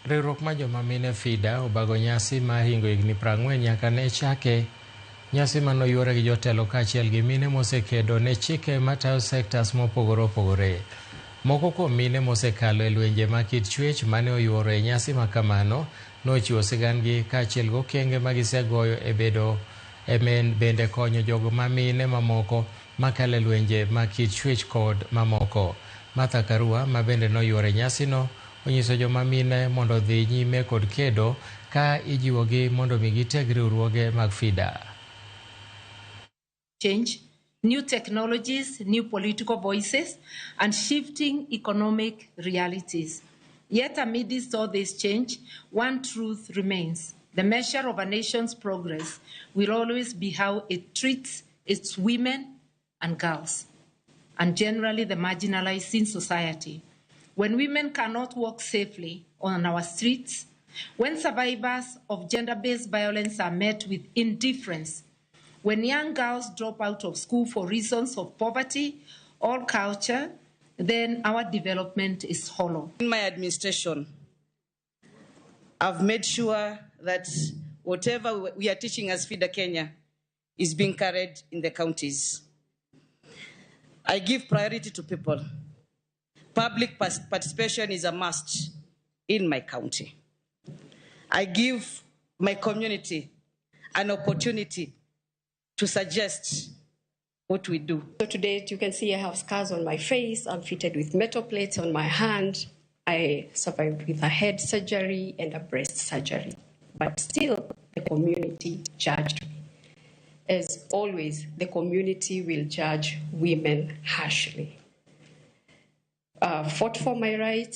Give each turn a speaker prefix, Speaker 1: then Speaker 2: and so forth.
Speaker 1: Riwruok mar joma mine FIDA obago nyasi mar hingo higni 40 nyaka ne chake. Nyasi manoyuore gi jotelo kaachiel gi mine mosekedo ne chike matayo sectors mopogore opogore. Moko kuom mine mosekalo e lwenje ma kit chwech mane oyuoro e nyasi ma kamano nochiwo sigandgi kaachiel gi okenge ma gisegoyo e bedo e bende konyo jogo ma mine mamoko makalo e lwenje ma kit chwech kod mamoko. Martha Karua ma bende noyuoro e nyasino onyiso joma mine mondo odhi nyime kod kedo ka ijiwogi mondo mi giteg riwruoge mag FIDA.
Speaker 2: Change, new technologies, new political voices, and shifting economic realities. Yet amidst all this change, one truth remains. The measure of a nation's progress will always be how it treats its women and girls, and generally the marginalized in society. When women cannot walk safely on our streets, when survivors of gender-based violence are met with indifference, when young girls drop out of school for reasons of poverty or culture, then our development is hollow.
Speaker 3: In my administration, I've made sure that whatever we are teaching as FIDA Kenya is being carried in the counties. I give priority to people. Public participation is a must in my county. I give my community an opportunity to suggest what we do.
Speaker 4: So today you can see I have scars on my face. I'm fitted with metal plates on my hand. I survived with a head surgery and a breast surgery. But still, the community judged me. As always, the community will judge women harshly. Fought for my rights.